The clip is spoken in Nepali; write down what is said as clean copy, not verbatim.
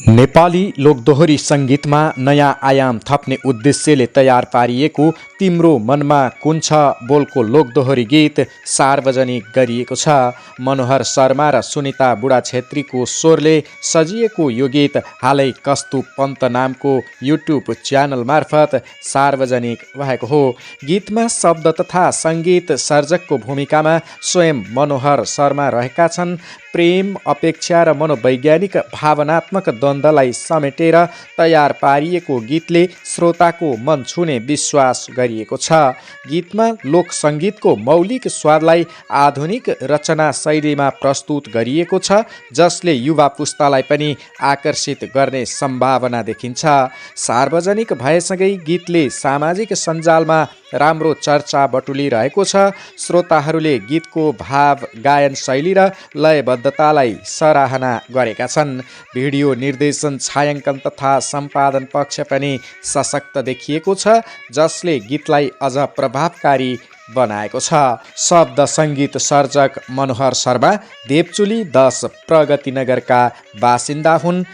नेपाली लोकदोहोरी सङ्गीतमा नयाँ आयाम थप्ने उद्देश्यले तयार पारिएको तिम्रो मनमा कुन छ बोलको लोकदोहोरी गीत सार्वजनिक गरिएको छ। मनोहर शर्मा र सुनिता बुढा छेत्रीको स्वरले सजिएको यो गीत हालै कस्तुप पन्त नामको युट्युब च्यानल मार्फत सार्वजनिक भएको हो। गीतमा शब्द तथा सङ्गीत सर्जकको भूमिकामा स्वयं मनोहर शर्मा रहेका छन्। प्रेम, अपेक्षा र मनोवैज्ञानिक भावनात्मक द्वन्द्वलाई समेटेर तयार पारिएको गीतले श्रोताको मन छुने विश्वास गरिएको छ। गीतमा लोक सङ्गीतको मौलिक स्वादलाई आधुनिक रचना शैलीमा प्रस्तुत गरिएको छ, जसले युवा पुस्तालाई पनि आकर्षित गर्ने सम्भावना देखिन्छ। सार्वजनिक भएसँगै गीतले सामाजिक सञ्जालमा राम्रो चर्चा बटुलिरहेको छ। श्रोताहरूले गीतको भाव, गायन शैली र लयबद्धतालाई सराहना गरेका छन्। भिडियो निर्देशन, छायाङ्कन तथा सम्पादन पक्ष पनि सशक्त देखिएको छ, जसले गीतलाई अझ प्रभावकारी बनाएको छ। शब्द सङ्गीत सर्जक मनोहर शर्मा देवचुली 10 प्रगति नगरका बासिन्दा हुन्।